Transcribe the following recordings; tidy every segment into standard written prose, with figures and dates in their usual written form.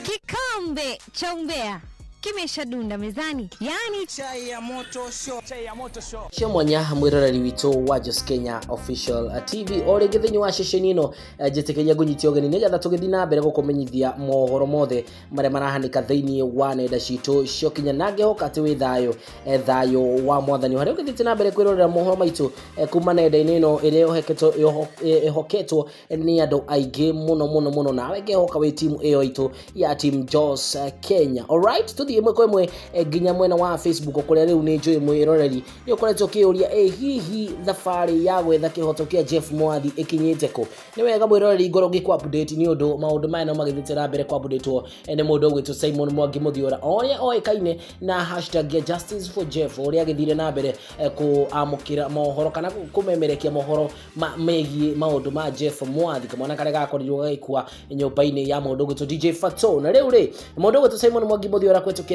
Kikombe cha umbea kimeshadunda mezani, yaani Chai ya moto show. Chai ya moto show. Cio mwanya mwiroreri witũ wa Jos Kenya Official TV, o rĩngĩ thĩinĩ wa ceceni ĩno, njĩtĩkĩria ngũnyitie ũgeni nĩgetha tũgĩthiĩ na mbere gũkũmenyithia mohoro mothe marĩa marahanĩka thĩinĩ wa nenda citũ cia ũkinya, na ngĩhoka atĩ wĩ thayũ, thayũ wa mwathani harĩa ũgĩthiĩte na mbere kwĩrorera mohoro maitũ kuma nenda-inĩ ĩno ĩrĩa ĩhoketwo nĩ andũ aingĩ mũno mũno mũno, nawe ngĩhoka wĩ timu ĩyo itũ ya Team Jos Kenya. Alright, tũthiĩ ĩmwe kwa ĩmwe nginya mwena wa Facebook, kũrĩa rĩu nĩ njũĩ mwĩroreri nĩ ũkoretwo ũkĩũria, ĩ hihi thabarĩ ya gwetha kĩhoto kĩa Jeff Mwathi ĩkinyĩte kũ? Nĩ wega mwĩroreri ngorwo ngĩkũ update nĩ ũndũ maũndũ maya no magĩthiĩte na mbere kũ updatewo nĩ mũndũ ũgwĩtwo Simon Mwangi Mũthiora, ũrĩa oĩkaine na hashtag ya Justice for Jeff, ũrĩa agĩthire na mbere kũamũkĩra mohoro kana kũmemerekia mohoro megiĩ maũndũ ma Jeff Mwathi, kamwana karĩa gakorirwo gagĩkua nyũmba-inĩ ya mũndũ ũgwĩtwo DJ Fatxo. Na rĩu rĩ, mũndũ ũgwĩtwo Simon Mwangi Mũthiora kũhĩtũkĩra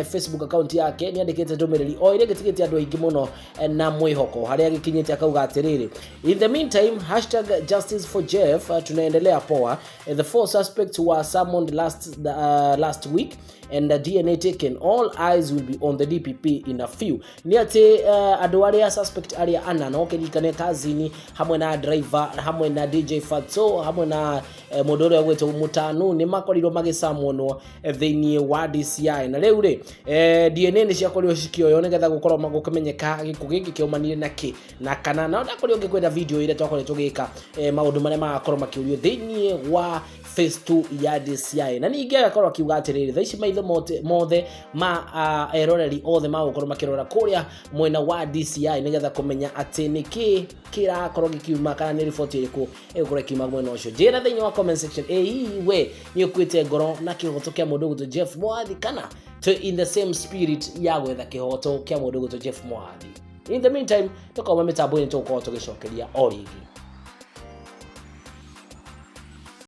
Facebook account yake nĩ andĩkĩte ndũmĩrĩri o ĩrĩa ĩgĩtigĩte andũ aingĩ mũno na mwĩhoko, harĩa agĩkinyĩte akauga atĩrĩrĩ, "In the meantime, #JusticeForJeff, tunaendelea poa. The four suspects were summoned last week and the DNA taken. All eyes will be on the DPP in a few." Nĩ atĩ andũ arĩa suspect arĩa ana, no kĩririkane kazini hamwe na driver, hamwe na DJ Fatxo, hamwe na mũndũ ũrĩa ũgwĩtwo Mutanu, nĩ makorirwo magĩcamonwo thĩinĩ wa DCI, na rĩu rĩ, DNA nĩ ciakorirwo cikĩoywo nĩgetha gũkorwo gũkĩmenyeka gĩkuũ gĩkĩ kĩaumanire na kĩ na kana na ndakorirwo ngĩkwenda video ĩrĩa twakoretwo tũgĩka maũndũ marĩa magakorwo makĩũrio thĩinĩ wa phase 2 ya DCI. Na ningĩ agakorwo akiuga atĩrĩrĩ, thaa ici maitho mothe ma eroreri othe magũkorwo makĩrora kũrĩa mwena wa DCI nĩgetha kũmenya atĩ nĩkĩ kĩrakorwo gĩkiuma kana nĩ riboti ĩrĩkũ ĩgũkorwo ĩkiuma mwena ũcio. Njĩra thĩinĩ wa comment section, ĩ hihi we nĩ ũkuĩte ngoro na kĩhoto kĩa mũndũ ũgwĩtwo Jeff Mwathi, kana to in the same spirit ya gwetha kĩhoto kĩa mũndũ ũgwĩtwo Jeff Mwathi? In the meantime, tũkauma mĩtambo-inĩ, tũgũkorwo tũgĩcokeria o rĩngĩ.